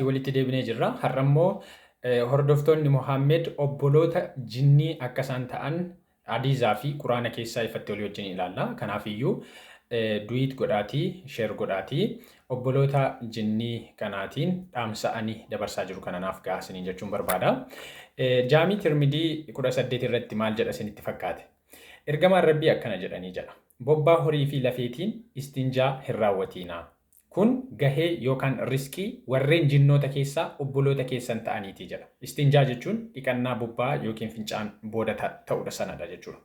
Walitti deebinee jirra. Har'a immoo hordoftoonni Mohaammed obboloota jinnii akka isaan ta'an hadiizaa fi Quraana keessaa ifatti walii wajjin ilaalla. Kanaaf iyyuu duet godhaatii, share godhaatii obboloota jinnii kanaatiin dhaamsa ani dabarsaa jiru kana naaf gahaa isiniin jechuun barbaada. Jaamii Tirmidii 18 irratti maal jedha isinitti fakkaate? Ergamaan Rabbii akkana jedhanii jedha. Bobbaa horii fi lafeetiin istinjaa hin raawwatiinaa. Kun gahee yookaan risqii warreen jinnoota keessaa obboloota keessan ta'aniiti jedha. Istinjaa jechuun dhiqannaa bobbaa yookiin fincaan booda ta'udha sanadha jechuudha.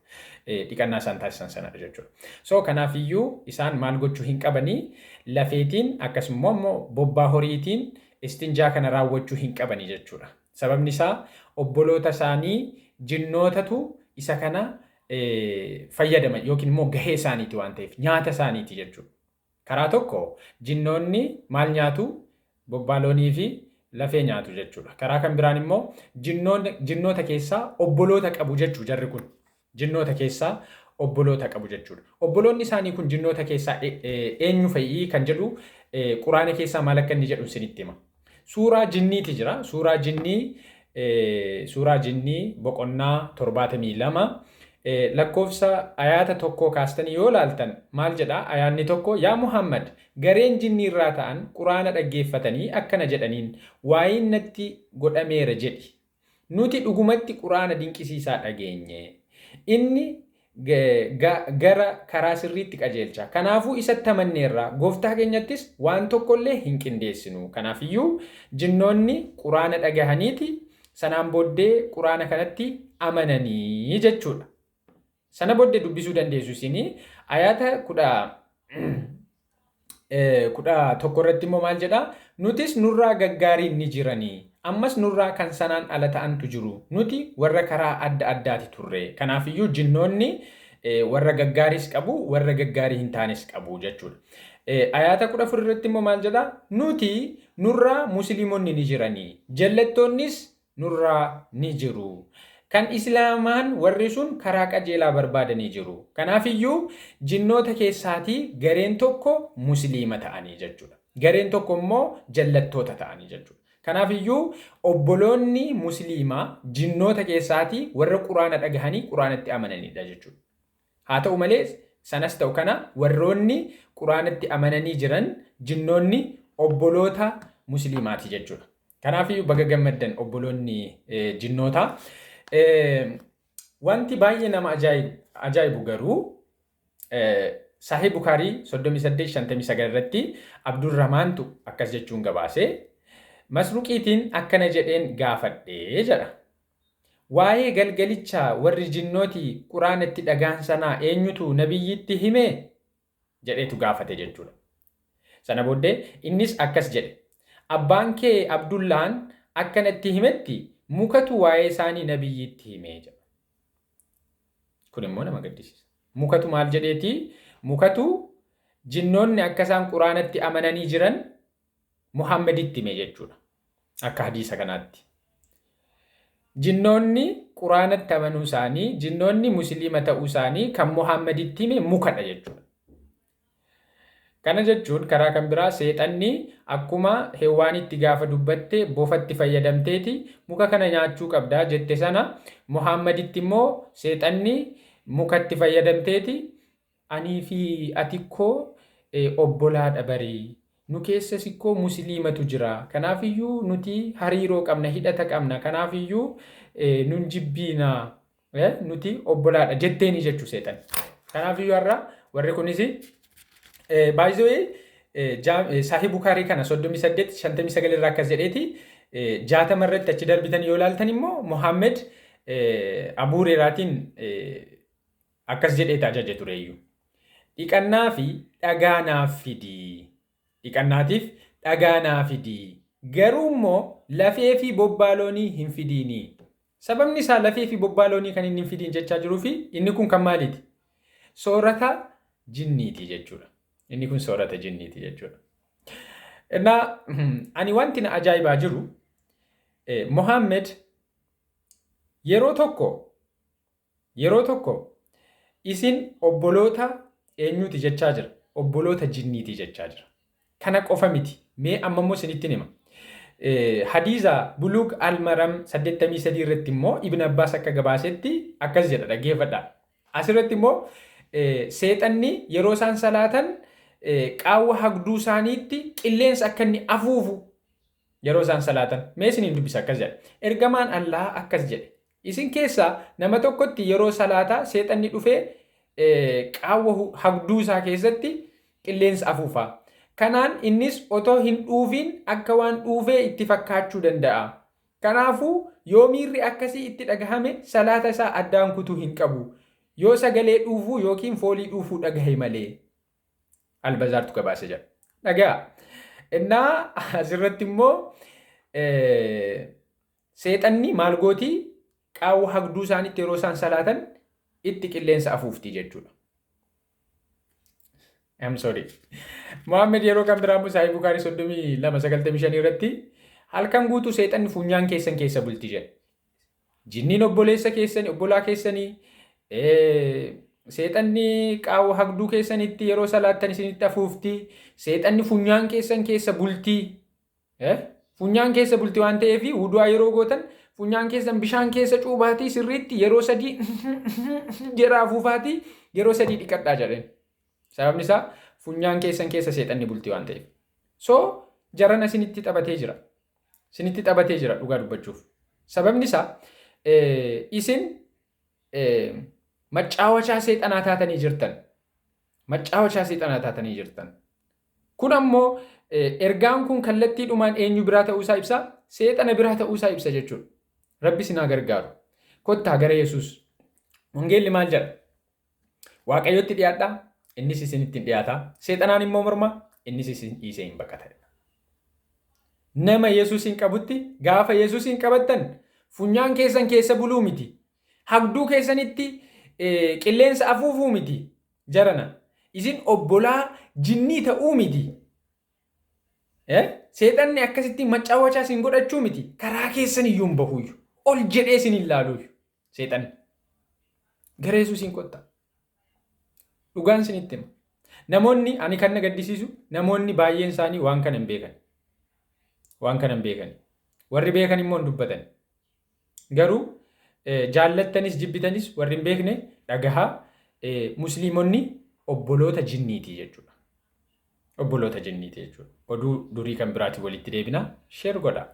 Dhiqannaa isaan taasisan sanadha jechuudha. So kanaafiyyuu isaan maal gochuu hin qabanii? Lafeetiin akkasuma immoo bobbaa horiitiin istinjaa kana raawwachuu hin qabanii jechuudha. Sababni isaa obboloota isaanii jinnootatu isa kana fayyadama yookiin immoo gahee isaaniiti waan ta'eef, nyaata isaaniiti jechuudha. Karaa tokko jinnoonni maal nyaatu? Bobbaa loonii fi lafee nyaatu jechuudha. Karaa kan biraan immoo jinnoota keessaa obboloota qabu jechuu jarri kun. Jinnoota keessaa obboloota qabu jechuudha. Obboloonni isaanii kun jinnoota keessaa eenyu fa'i kan jedhu Quraana keessaa maal akka inni jedhu isinitti hima. Suuraa jinniiti jira. Suuraa jinnii boqonnaa 72 lakkoofsa ayaata tokkoo kaastanii yoo laaltan maal jedha ayaanni 1? Yaa Muhammad, gareen jinnii irraa ta'an Quraana dhaggeeffatanii akkana jedhaniin: "Waayin natti godhameera jedhi. Nuti dhugumatti Quraana dinqisiisaa dhageenye. Inni gara karaa sirriitti qajeelcha. Kanaafuu isatti amanneerra, gooftaa keenyattis waan tokkollee hin qindeessinu." Kanaafiyyuu jinnoonni Quraana dhagahaniiti sanaan booddee Quraana kanatti amananii jechuudha. Sana booddee dubbisuu dandeessu isinii. Ayaata 11 irratti immoo maal jedhaa? Nutis nurraa gaggaariin ni jiranii. Ammas nurraa kan sanaan ala ta'antu jiru. Nuti warra karaa adda addaati turre. Kanaafiyyuu jinnoonni warra gaggaaris qabu, warra gaggaarii hin taanes qabu jechuudha. Ayaata 14 irratti immoo maal jedhaa? Nuti nurraa musliimonni ni jiranii. Jallattoonnis nurraa ni jiru. Kan Islaamaan warri sun karaa qajeelaa barbaadanii jiru. Kanaafiyyuu jinnoota keessaatii gareen tokko musliima ta'anii jechuudha. Gareen tokko immoo jallattoota ta'anii jechuudha. Kanaafiyyuu obboloonni musliimaa jinnoota keessaatii warra Quraana dhagahanii Quraanatti amananidha jechuudha. Haa ta'u malee, sanas ta'u kana, warroonni Quraanatti amananii jiran jinnoonni obboloota musliimaati jechuudha. Kanaafiyyuu baga gammaddan, obboloonni jinnootaa. Wanti baay'ee nama ajaa'ibu garuu Sahih Bukaarii 3859 irratti Abdurrahmaantu akkas jechuun gabaase. Masruqiitiin akkana jedheen gaafadhee jedha. Waa'ee galgalicha warri jinnooti Quraana itti dhagaan sanaa eenyutu nabiyyitti hime jedheetu gaafate jechuudha. Sana booddee innis akkas jedhe. Abbaan kee Abdullaan akka natti himetti mukatu waa'ee isaanii nabiyyitti hime jedha. Kun immoo nama gaddisiisa. Mukatu maal jedheeti? Mukatu jinnoonni akka isaan Quraanatti amananii jiran Muhammaditti hime jechuudha. Akka hadiisa kanaatti. Jinnoonni Quraanatti amanuu isaanii, jinnoonni musliima ta'uu isaanii kan Muhammaditti hime mukadha jechuudha. Kana jechuun karaa kan biraa seexanni akkuma Hewaanitti gaafa dubbatte bofatti fayyadamteeti muka kana nyaachuu qabdaa jette sana, Muhammaditti immoo seexanni mukatti fayyadamteeti anii fi ati koo obbolaadha barii. Nu keessas ikkoo musliimatu jira. Kanaafiyyuu nuti hariiroo qabna, hidhata qabna. Kanaafiyyuu nun jibbiinaa, nuti obbolaadha jetteeni jechuu seexan. Kanaafiyyuu har'a warri kunis baay'ee Sahih Bukaarii kana 3859 irraa akkas jedheeti, 60 irratti achi darbitan yoo ilaaltan immoo Muhammad Abuu Hureeraatiin akkas jedheeti ajaje tureyyuu. Dhiqannaa fi dhagaa naaf fidi. Dhiqannaatiif dhagaa naa fidi. Garuu immoo lafee fi bobbaa loonii hin fidiini. Sababni isaa lafee fi bobbaa loonii kan inni hin fidiin jechaa jiruu fi inni kun kan maaliiti? Soorata jinniiti jechuudha. Inni kun soorata jinniiti jechuudha. Innaa ani wanti na ajaa'ibaa jiru, Mohaammed yeroo tokko isin obboloota eenyuuti jechaa jira? Obboloota jinniiti jechaa jira. Kana qofa miti. Mee amma immoo isinitti hima. Hadiisa Buluug Almaram 83 irratti immoo Ibn Abbaas akka gabaasetti akkas jedha, dhaggeeffadha. Asirratti immoo seexanni yeroo isaan salaatan qaawwa hagduu isaaniitti qilleensa akka inni afuufu yeroo isaan salaatan. Mee isiniin dubbisa, akkas jedha. Ergamaan Allah akkas jedhe. Isin keessaa nama tokkotti yeroo salaataa seexanni dhufee qaawwa hagduu isaa keessatti qilleensa afuufa. Kanaan innis otoo hin dhuufiin akka waan dhuufee itti fakkaachuu danda'a. Kanaafuu yoo miirri akkasii itti dhagahame salaata isaa addaan kutuu hin qabu. Yoo sagalee dhuufuu yookiin foolii dhuufuu dhagahe malee. Albazaartu gabaase jedha. Dhagaa. Innaa asirratti immoo seexanni maal gootii? Qaawwa hagduu isaaniitti yeroo isaan salaatan itti qilleensa afuufti jechuudha. I'm sorry. Muhammad yeroo kan biraa immoo Sahih Bukhari 32:95 irratti halkan guutuu seexanni funyaan keessan keessa bulti jedha. Jinniin obboleessa keessanii, obbolaa keessanii, seexanni qaawwa hagduu keessanitti yeroo salaattan isinitti afuufti. Seexanni funyaan keessan keessa bulti. Funyaan keessa bulti waan ta'eef wudu'aa yeroo gootan funyaan keessan bishaan keessa cuubaatii sirriitti yeroo sadii jedha afuufaatii yeroo sadii dhiqadhaa jedheen. Sababni isaa funyaan keessan keessa seexanni bulti waan ta'eef. So jarana isinitti taphatee jira. Isinitti taphatee jira dhugaa dubbachuuf. Sababni isaa isin maccaawachaa seexanaa taatanii jirtan. Maccaawachaa seexanaa taatanii jirtan. Kun ammoo ergaan kun kallattiidhumaan eenyu biraa ta'uusaa ibsa? Seexana biraa ta'uusaa ibsa jechuudha. Rabbi isin haa gargaaru. Kottaa gara Yesuus. Wangeelli maal jedha? Waaqayyotti dhiyaadhaa, innis isinitti hin dhiyaata. Seexanaan immoo morma, innis isin dhiisee hin baqata. Nama Yesuusin qabutti, gaafa Yesuusin qabattan funyaan keessan keessa buluu miti. Hagduu keessanitti qilleensa afuufuu miti. Jarana. Isin obbolaa jinnii ta'uu miti. Seexanni akkasitti maccaawwachaa isin godhachuu miti. Karaa keessan iyyuu hin bahuuyyu. Ol jedhee isin hin laaluuyyu. Seexanni. Gara Yesuusiin kottaa. Dhugaan isinitti hima. Namoonni ani kan na gaddisiisu, namoonni baay'een isaanii waan kana hin beekan. Waan kana hin beekan. Warri beekan immoo hin dubbatan. Garuu jaallattanis jibbitanis warri hin beekne dhagahaa, musliimonni obboloota jinniiti jechuudha. Obboloota jinniiti jechuudha. Oduu durii kan biraatiin walitti deebina. Share godhaa.